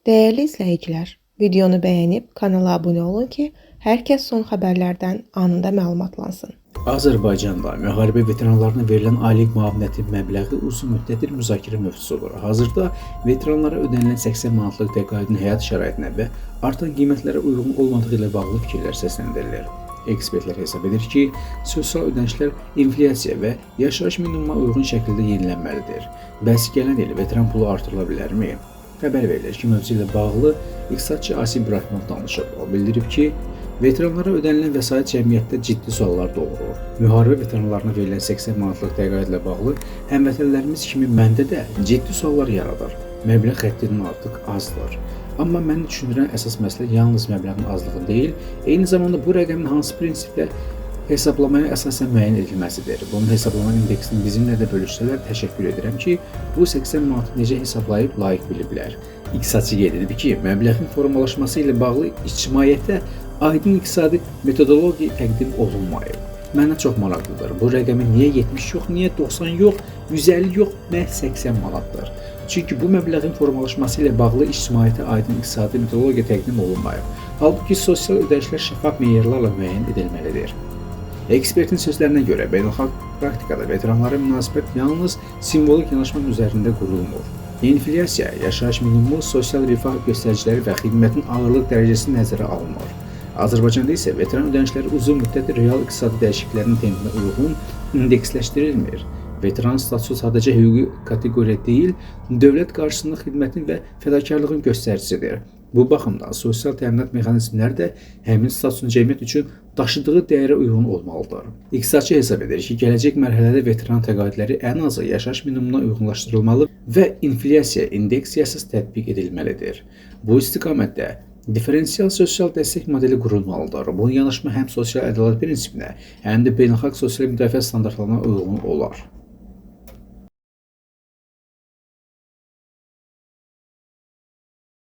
Dəyərli izləyicilər, videonu bəyənib kanala abunə olun ki, hər kəs son xəbərlərdən anında məlumatlansın. Azərbaycanda müharibə veteranlarına verilən aylıq müavinəti məbləği uzun müddətdir müzakirə mövzusudur. Hazırda veteranlara ödənilən 80 manatlıq təqaüdün həyat şəraitinə və artan qiymətlərə uyğun olmadığı ilə bağlı fikirlər səsləndirilir. Ekspertlər hesab edir ki, sosial ödənişlər inflyasiya və yaşayış minimumuna uyğun şəkildə yenilənməlidir. Bəs gələn il veteran pulu artırıla bilərmi? Xəbər verilir ki, mövzu ilə bağlı iqtisadçı Asim İbrahimov danışıb. O bildirib ki, veteranlara ödənilən vəsait cəmiyyətdə ciddi suallar doğurur. Müharibə veteranlarına verilən 80 manatlıq təqaüdlə bağlı həmvətənlərimiz kimi məndə də ciddi suallar yaradır. Məbləğ həddindən artıq azdır. Amma məni düşündürən əsas məsələ yalnız məbləğin azlığı deyil, eyni zamanda bu rəqəmin hansı prinsipdə hesablamaya əsasən müəyyən edilməsidir. Bunun hesablama indeksini bizimlə də bölüşsələr təşəkkür edirəm ki, bu 80 manatı necə hesablayıb layiq biliblər. İqtisadçı qeyd edib ki, məbləğin formalaşması ilə bağlı ictimaiyyətə aydın iqtisadi metodologiya təqdim olunmayıb. Mənə çox maraqlıdır. Bu rəqəmi niyə 70 yox, niyə 90 yox, 150 yox, məhz 80 manatdır. Çünki bu məbləğin formalaşması ilə bağlı ictimaiyyətə aydın iqtisadi metodologiya təqdim olunmayıb. Halbuki sosial ödənişlər şəffaf meyarlarla müəyyən edilməlidir. Ekspertin sözlərinə görə beynəlxalq praktikada veteranlara münasibət yalnız simvolik yanaşmanın üzərində qurulmur. İnflyasiya, yaşayış minimumu, sosial rifah göstəriciləri və xidmətin ağırlıq dərəcəsi nəzərə alınır. Azərbaycanda isə veteran ödənişləri uzun müddətli real iqtisadi dəyişikliklərin tempinə uyğun indeksləşdirilmir. Veteran statusu sadəcə hüquqi kateqoriya deyil, dövlət qarşısında xidmətin və fədakarlığın göstəricisidir. Bu baxımdan sosial təminat mexanizmləri də həmin statusun cəmiyyət üçün daşıdığı dəyərə uyğun olmalıdır. İqtisadçı hesab edir ki, gələcək mərhələdə veteran təqaüdləri ən azı yaşayış minimumuna uyğunlaşdırılmalı və inflyasiya indeksiyasız tətbiq edilməlidir. Bu istiqamətdə diferensial sosial dəstək modeli qurulmalıdır. Bu yanaşma həm sosial ədalət prinsipinə, həm də beynəlxalq sosial müdafiə standartlarına uyğun olar.